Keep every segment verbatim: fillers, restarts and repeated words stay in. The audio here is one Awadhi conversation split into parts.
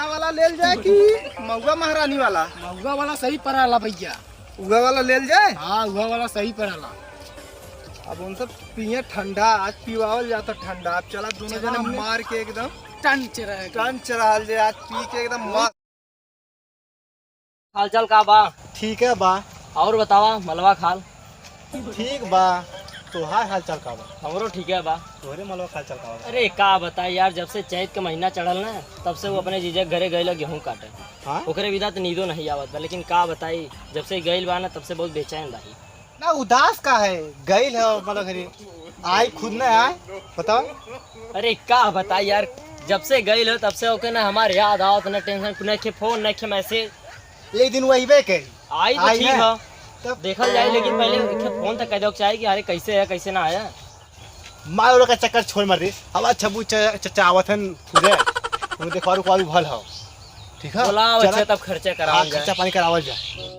वाला लेल जाए कि महुआ महारानी वाला? महुआ वाला सही पड़ाला भैया। उहा वाला लेल जाए? हाँ, उहा वाला सही पड़ाला। अब उनसे पिए ठंडा, आज पिवावल जाता ठंडा। अब चला दोनों चला जने हमने मार के एकदम टंच रहे। टंच रहल जे आज पी के एकदम मार। हालचाल का बा? ठीक है बा। और बतावा मलवा खाल? ठीक बा। तोहार हालचाल का बा? हमरो ठीक है बा। तोहरे मलवा खाल चल का बा? अरे का बताई यार, जब से चैत के महीना चढ़ल ना, तब से वो अपने जीजा के घरे गइल गेहूं काटे। हाँ? ओकरे बिना तो नींदो नहीं आवत बा, लेकिन का बताई, जब से गइल बा ना, तब से बहुत बेचैन बाही। ना उदास का है, गइल है मतलब घरे, आई खुद ना आए, बताओ। अरे का बताई यार, जब से गइल हो तब से ओके ना हमार याद आवत, ना टेंशन, ना के फोन, ना के मैसेज। एक दिन वो अइबे करी। आई तो आई ठीक ना। है। तब देखल जाए, लेकिन पहले एक फोन तक कह दो चाहे कि अरे कैसे है, कैसे ना आया। मार ओरा का चक्कर छोड़ मर रे। अब अच्छा बू च-, चचा आवत हन पूरे। उन्हें देखवारू कवारू भल हो। ठीक है? बोलाओ, चला। अच्छा, तब खर्चा करावल हाँ, जाए। खर्चा पानी करावल जाए।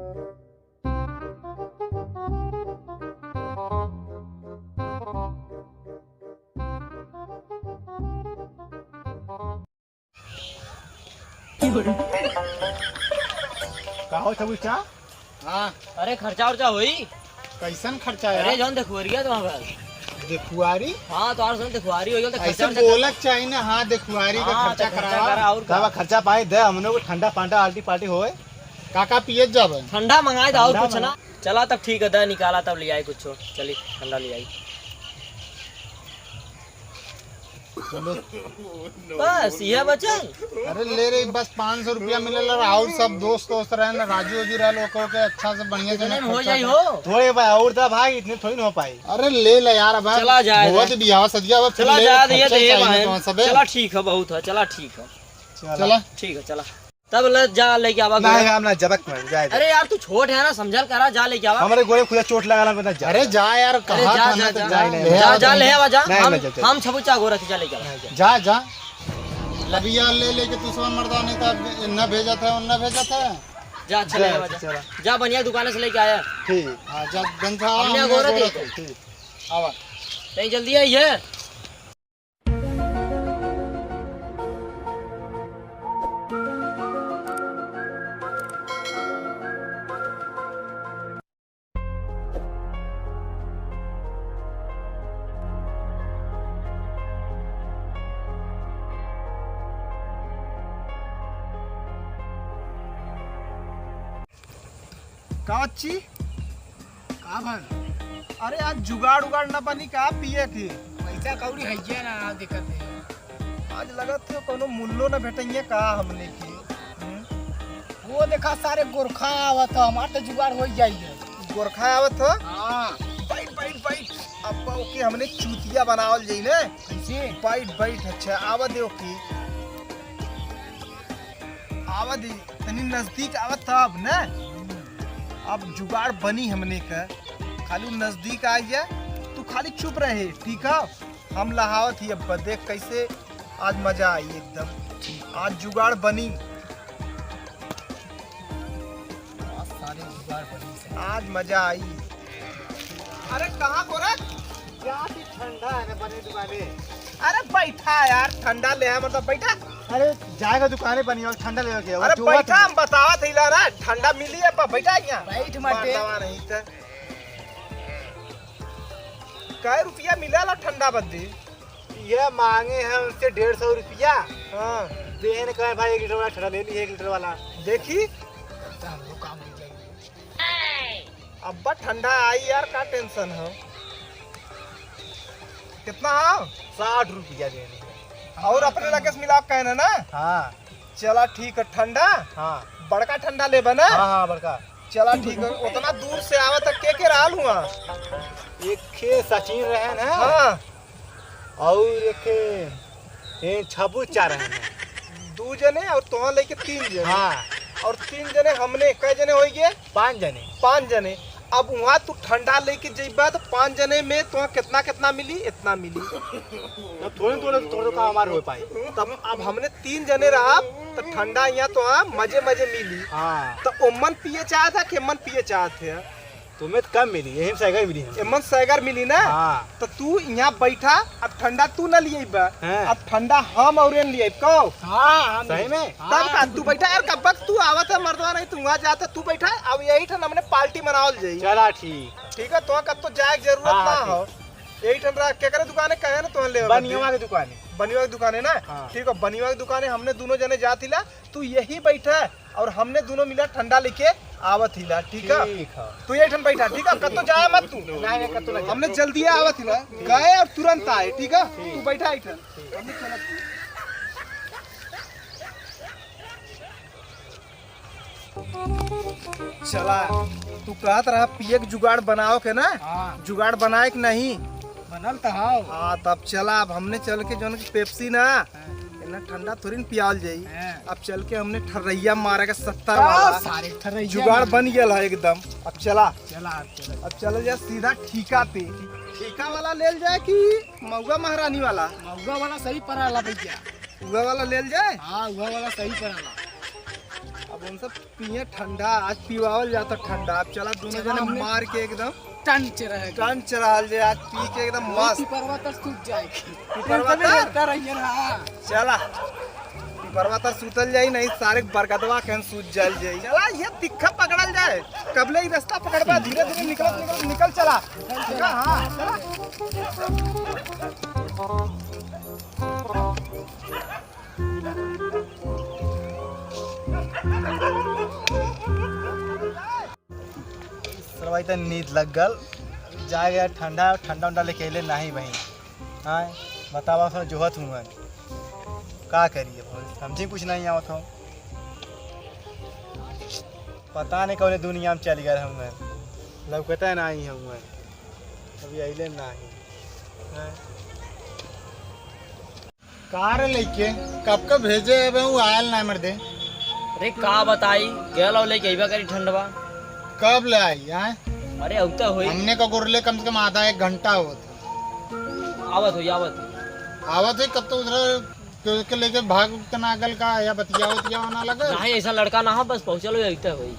का हो छबुचा? हाँ। अरे खर्चा उर्चा होई? कैसन खर्चा अरे यार? जौन देखुआरिया तो हमार। देखुआरी? हाँ, तो और सुन देखुआरी होई, तो ऐसे खर्चा उर्चा बोलक चाहिए ना, हाँ, देखुआरी का हाँ, खर्चा तो खर्चा करावा। करा, और का? तब खर्चा पानी दे, हमने को ठंडा पांडा आल्टी पाल्टी होए। का का पियत जाबे? ठंडा मंगाए दे, और ठंडा कुछ ना। मंगा। चला तब ठीक है, दे निकाला तब ले आई कुछ, चली ठंडा ले आई। बस, यह बचल? अरे ले रे, बस पाँच सौ रुपया मिलेला, और सब दोस्त दोस्त रहे ना, राजू वाजू रहे, ओके, ओके, अच्छा से बढ़िया से इतने ना में हो खर्चा जाई कर। हो? थोड़े भाई, और दा भाई, इतने थोड़ी ना हो पाई। अरे ले ले यार, अब चला जाए बहुत दे। बियाह सदिया, अब चला ले, जाए दे, ये खर्चा दे चाहिए भाई। तो सबे। चला ठीक है, बहुत है, चला ठीक है। चला। चला। ठीक है, चला। तब ले जा लेके आवा नहीं, गोरे। हम ना जबक में, जाए दे। अरे यार, तू छोट है ना, समझल करा, जा लेके आवा। हमारे गोरे खुदा चोट लगा ना, बता जा। अरे जा यार, अरे कहा जा, था जा, ना, तो जा। जा, नहीं, नहीं, जा, नहीं, जा, नहीं। ले आवा, जा। नहीं, हम, नहीं, जा, जा। हम छबुचा गोरा के जा लेके आवा। नहीं, जा। जा, जा। अभी यार ले लेके तू सब मर्दा नहीं था, न भेजा था, न भेजा था। जा, अच्छा ले जा, आवा, जा। चला। जा, बढ़िया दुकान से लेके आया। ठीक। हाँ, जा, गंजा, बढ़िया हम गोरा गोरा दे। ठीक। आवा। नहीं, जल्दी आई है। का बच्ची? का भल? अरे, आज जुगाड़ उगाड़ ना बनी का पिए के? पैसा कौड़ी है ना, ना दिक्कत है। आज लगत है कोनो मुल्लो ना भेटइए का हमने की? हम्म? वो देखा सारे गोरखा आवत ह, हमार तो जुगाड़ हो जाइए। गोरखा आवत ह? हाँ। बैठ, बैठ, बैठ। अब ओके हमने चूतिया बनावल जाई ना। कैसे? बैठ, बैठ, अच्छा, आवा दे ओके। आवा दे, तनी नजदीक आवा तब ना। अब जुगाड़ बनी हमने का, खाली नजदीक आ गया, तू खाली चुप रहे, ठीक है? हम लहावत ही अब देख कैसे आज मजा आई एकदम, आज जुगाड़ बनी। आज सारे जुगाड़ बनी से। आज मजा आई। अरे कहाँ गोरख? जात ही ठंडा है ना बने दुकाने। अरे बैठा यार, ठंडा ले है मतलब बैठा। अरे जाएगा दुकाने बनी और ठंडा लेवे के, अरे वो जो बैठा, हम बतावत ही ला ना, ठंडा मिली है, बैठा यहाँ। बैठ मटे। मर्दवा नहीं तो। कै रुपया मिला ला ठंडा बदे? ये मांगे हैं उनसे डेढ़ सौ रुपया। हाँ। देहे ने कहे भाई एक लीटर वाला ठंडा ले ली, एक लीटर वाला। देखी। अच्छा, हम लोग काम हो जाएंगे। अब्बा ठंडा आई यार, का टेंशन है? कितना है? साठ रुपया दे रहे हैं। और अपने लगे से मिला के कहना ना? हाँ। चला ठीक है, ठंडा? हाँ। बड़का ठंडा लेबे ना? हाँ, हाँ, बड़का। चला ठीक है, उतना दूर से आवा तक के के रहल हुआ? एक खे सचिन रहे ना? हाँ। और एक खे, ए, छबू चार रहे ना? दू जने और तोहर लेके तीन जने। हाँ। और तीन जने हमने, कै जने होई गए? पाँच जने। पाँच जने। अब वहाँ तू ठंडा लेके जइबा तो पाँच जने में तोहर कितना, कितना मिली? इतना मिली। तब थोड़े, थोड़े, थोड़े का हमार हो पाई। तब अब हमने तीन जने रहा तो ठंडा यहाँ तो हाँ मजे, मजे मिली। हाँ। तो ओमन पिए चाहत है कि एमन पिए चाहत है? तुम्हें तो कम मिली, यही में सैगर मिली है। एमन सैगर मिली ना? हाँ। तो तू यहाँ बैठा, अब ठंडा तू ना लियाइबा, हाँ। अब ठंडा हम और एन लियाइब, कहो? हाँ, हाँ, सही मिली। में? तब का, तू बैठा यार, कब तक तू आवत है मर्दवा, नहीं तू वहाँ जाता, तू बैठा, अब यही ठन हमने पार्टी मनावल जाई। चला ठीक। ठीक है, तो कब तो जाए के जरूरत हाँ, ना हाँ, हो। यही ठन रहा, केकरे दुकाने कहे ना तोहन लेवे बनियवा के दुकाने। बनियवा के दुकाने ना? हाँ। ठीक है, बनियवा के दुकाने हमने दोनों जने जात हिला, तू यही बैठा और हमने दोनों मिला ठंडा लेके आवत हिला, ठीक है? ठीक है। तू यही ठन बैठा, ठीक है? कत्तो जाए मत तू। नहीं, नहीं, कत्तो ना जाए। हमने जल्दी आवत हिला, गए और तुरंत आए, ठीक है? तू बैठा यही ठन। हमने चलत ही। चला, तू कहत रहा पिए के जुगाड़ बनाओ के ना? हाँ। जुगाड़ बनाए के नहीं? बनल त हाव। हाँ, तब चला, अब हमने चल के जौन की पेप्सी ना, हाँ। इतना ठंडा थोड़ी न पियाल जाई। हाँ। अब चल के हमने ठर्रैया मारे के सत्तर का वाला सारे ठर्रैया जुगाड़ मारे। बन गया है एकदम। अब चला, चला, अब चला। अब चल जा सीधा ठीका पे। ठीका वाला लेल जाए कि मऊगा महारानी वाला? मऊगा वाला सही पड़ाला भैया। उगा वाला लेल जाए? हाँ, उगा वाला सही पड़ाला। अब उन सब पिए ठंडा, आज पिवावल जाता ठंडा। अब चला दोनों चला जने हमने मार के एकदम टंच रहे। टंच रहल जे, आज पी के एकदम वही मस्त। पिपरवा तर सूत जाए। पिपरवा टेंशन में तर? रहता रहिए ना। चला, पिपरवा तर सूतल जाई, नहीं सारे बरगदवा के सूत जाल जाई। चला, ये तिक्खा पकड़ल जाए। कबले ही रास्ता पकड़बा, धीरे धीरे निकल, निकल, निकल चला। चला, हाँ, चला। सरवा इतना नींद लग गल, जाए गया ठंडा, ठंडा उंडा लेके अइले नाही बहिन। हाँ, बतावा सो जोहत हुआ, का करिए, समझी कुछ नहीं आवत हो। पता नहीं कौने दुनिया में चल गए हुए, लौकता नहीं हुए, अभी अइले नहीं। हाँ। का रे लइके, कब का भेजे हवे, उ आयल ना मर्दे। अरे का बताई, गयल और लेके अइबा करी ठंडवा। कब ले आई, आय? अरे अउता होई। हमने का गोरले कम से कम आधा एक घंटा होत। आवत होई, आवत होई। आवत होई, कब तो उधर के, के लेके भाग के ना गल का, या बतिया उतिया ना लगे। नहीं, ऐसा लड़का ना हो, बस पहुँचल होई, अउता होई।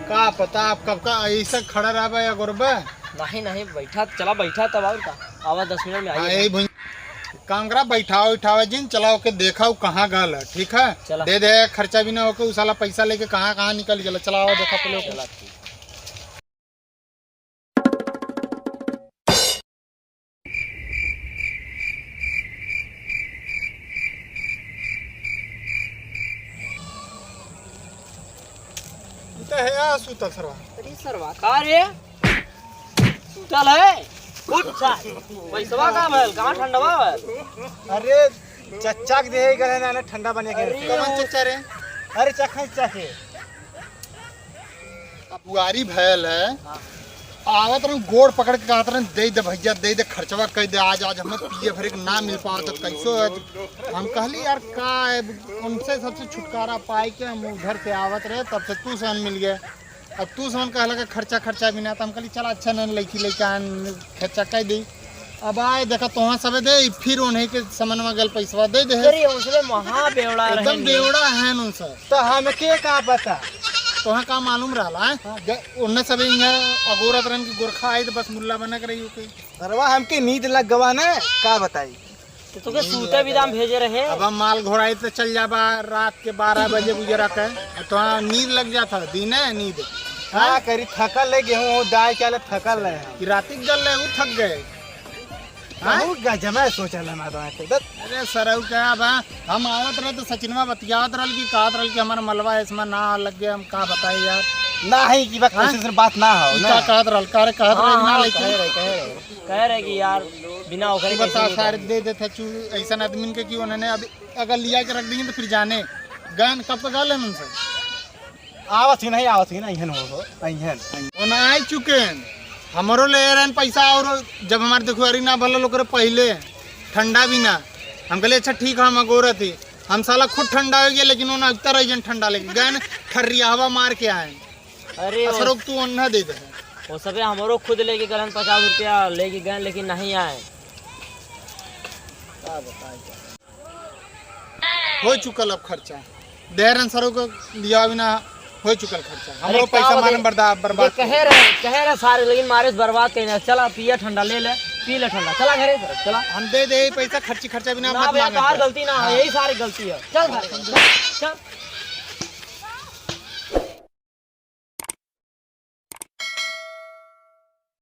का पता आप कब का ऐसा खड़ा रहबा या गोरबा। नहीं, नहीं, बैठा, चला बैठा तब और का। आवा दस मिनट में हाँ, आई। यही भुइं-, काम करा, बैठाओ, उठाओ जिन, चलाओ के देखा, उ कहाँ गल है, ठीक है? चला। दे दे, खर्चा भी ना होके, उ साला पैसा लेके कहाँ, कहाँ निकल गया, चलाओ, देखा पहले ओके। चला, ठीक। इ त है या सूतल सरवा। अरे सरवा, का रे? सुतल है? उठ सार। पैसवा का भयल? कहाँ ठंडवा भयल? अरे, चच्चा के देहे गए ना, ना ठंडा बनिया के अरे। कौन चच्चा रे? अरे, चखा, चखे। बुआरी भयल है। हाँ। आवत रहन, गोड़ पकड़ के कहत रहन, "दे दे भैया, दे दे, खर्चवा कर दे, आज, आज हमें पिए भरे के ना मिल पावत, तो कैसो है?" हम कहली, "यार, का है, उनसे सबसे छुटकारा पाए के हम उधर से आवत रहे, तब से तू सन मिल गए।" अब तू समन कहला का खर्चा, खर्चा भी ना, तो हम कहली, "चला अच्छा नहीं, लइकी लइका आन, खर्चा कर दे।" अब आए देखा तोहा सबे दे, फिर उन्हीं के समन में गल पैसवा दे दे। अरे, उसमें महा बेवड़ा एकदम रहे। बेवड़ा है उन सब। तो हमके का पता? तोहा का मालूम रहला, हैं? हाँ। ग-, उन्हें सबे यहाँ अगोरत रहन की गोरखा आई तो बस मुल्ला बना के रही ओके। सरवा हमके नींद लग गवा ना, का बताई? तो तोके सूते भी दाम भेजे रहे। अब हम माल घोड़ाई तो चल जाबा रात के बारह बजे गुजरा के, तो हाँ नींद लग जाता, दिन है नींद। का हाँ? करी, थकल है, गेहूं हो दाई के आले थकल है। कि राती गल है, वो थक गए। हाँ? बहुत गजब है, सोचल है ना तो आके। दत। अरे सरऊ का बा, हम आवत रहे तो सचिनवा बतियावत रहल कि कहत रहल कि हमारा मलवा इसमें ना लग गया, हम का बताए यार। ना है कि बा, हाँ? कैसे से बात ना हो, ई ना। का कहत रहल, का रे कहत हाँ, रहल कि ना हाँ, लेकिन कहे रहे, कहे रहे। कह रहे कि यार, बिना ओकरे तू कैसे बता, नहीं सारे जाएंगे? दे देते चू-, ऐसन आदमी के कि उन्होंने अब अगर लिया के रख देंगे तो फिर जाने। गन कब तक गल है उनसे? आवत ही नहीं, आवत ही नहीं, अइहन हो, हो, अइहन, अइहन। वो ना आए चुके हैं। हमरो ले रहन पैसा और जब हमारे दुखवारी ना भरल ओकरे पहले ठंडा भी ना। हम कहले, "अच्छा ठीक है, हम अगोरत ही।" हम साला खुद ठंडा हो गया, लेकिन वो ना अगता रह जन ठंडा लेके गए न, ठर्रिया हवा मार के आए। अरे, असरोक तू ओन्हा दे दे। वो सबे हमरो खुद लेके गलन पचास रुपया लेके गए, लेकिन नहीं आए। का बताई? हो चुकल अब खर्चा। देहरन सरोक दिया बिना हो चुकल खर्चा, अरे हमरो का पैसा हो मारन गए? बर्दा-, बर्बाद ये कहे रहे, कहे रहे सारे, लेकिन मारे से बर्बाद कहीं ना। चला पिया ठंडा, ले ले, पी ले ठंडा, चला घरे, चला। हम दे दे पैसा, खर्ची खर्चा बिना ना मत भैया, मांगा तोहार कर। गलती ना है, हाँ। यही सारी गलती है। चल घरे, चल।